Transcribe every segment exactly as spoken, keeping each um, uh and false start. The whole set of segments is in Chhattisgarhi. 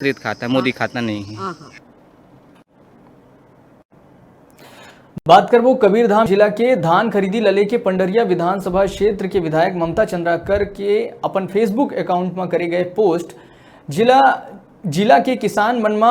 मिश्रित खाता, मोदी खाता नहीं है। हाँ, हाँ। बात करबो कबीरधाम जिला के धान खरीदी ल लेके पंडरिया विधानसभा क्षेत्र के विधायक ममता चंद्राकर के अपन Facebook account म करे गए post। जिला जिला के किसान मन म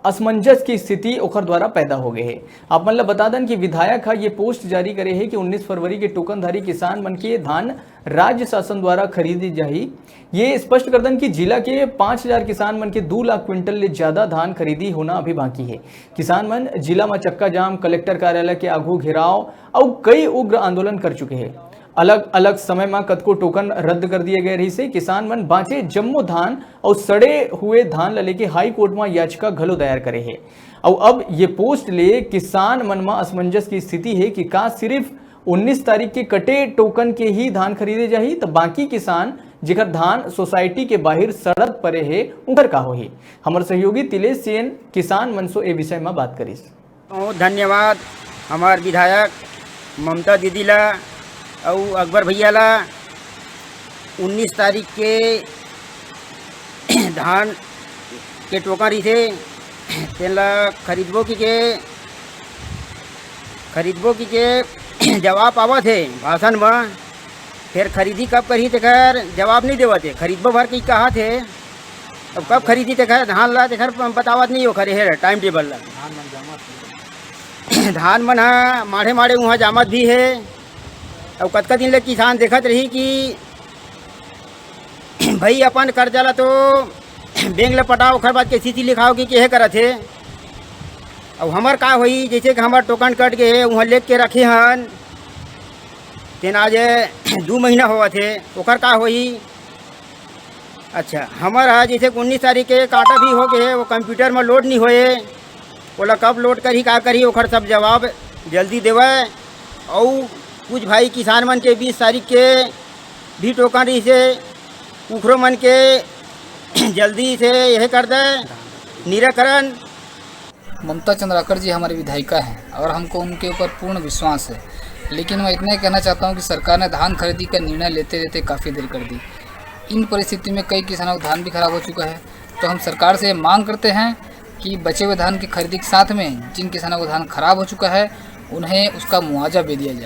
असमंजस की स्थिति ओखर द्वारा पैदा हो गए हे। आप मन ल बता दन कि विधायक ह ये post जारी करे हे कि उन्नीस फरवरी के टोकनधारी किसान मन के धान राज्य शासन द्वारा खरीदी जाही। ये स्पष्ट कर दन कि जिला के पाँच हजार किसान मन के दू लाख क्विंटल ले ज्यादा धान खरीदी होना अभी बाकी हे। किसान मन जिला म चक्का जाम, कलेक्टर कार्यालय के आगू घेराव अउ कई उग्र आंदोलन कर चुके हे। अलग-अलग समय म कतको टोकन रद्द कर दिए गए रहिसे। किसान मन बांचे जम्मो धान अउ सड़े हुए धान ल लेके हाई कोर्ट म याचिका घलो दायर करे हे। अउ अब ये post ले किसान मन म असमंजस की स्थिति हे कि का सिर्फ उन्नीस तारीख के कटे टोकन के ही धान खरीदे जाही, त बाकी किसान जेकर धान सोसाइटी के बाहिर सड़त परे हे, उंकर का होही? हमर सहयोगी तिलेश सेन किसान मन सो ए विषय म बात करिस। बहुत धन्यवाद हमार विधायक ममता दीदी ला अउ अकबर भैया ला। उन्नीस तारीख के धान के टोकन रहिथे, तेन ला खरीदबो कि के, खरीदबो कि के जवाब आवत हे भाषण म। फेर खरीदी कब करही तेकर जवाब नहीं देवत हे। खरीदबो भर के कहत हे, अब कब खरीदी तेकर धान ला, तेकर बतावत नहीं ओखर हे टाइम टेबल ला। धान मन ह माढ़े माढ़े उहाँ जामत भी हे। अउ कतका दिन ले किसान देखत रही कि भाई अपन कर्जा ला तो बैंक ला पटाओ, ओखर बाद के सीसी लिखाओ कि केहे करत हे। अउ हमर का होई, जैसे कि हमर टोकन कट गए हे, उहाँ लेके रखे हन, तेन आज दू महीना होवत हे, ओखर का होई? अच्छा, हमर ह जैसे कि उन्नीस तारीख के काटा भी हो गए हे, वो कंप्यूटर में लोड नहीं होए, ओला कब लोड करही, का करही, ओखर सब जवाब जल्दी देवय। अउ कुछ भाई किसान मन के बीस तारीख के भी टोकन रहिसे, उखरो मन के जल्दी से यह कर दे निराकरण। ममता चंद्राकर जी हमारी विधायिका हैं और हमको उनके ऊपर पूर्ण विश्वास है, लेकिन मैं इतना ही कहना चाहता हूँ कि सरकार ने धान खरीदी का निर्णय लेते लेते काफ़ी देर कर दी। इन परिस्थिति में कई किसानों का धान भी खराब हो चुका है, तो हम सरकार से मांग करते हैं कि बचे हुए धान की खरीदी के साथ में जिन किसानों का धान खराब हो चुका है, उन्हें उसका मुआवजा भी दिया जाए।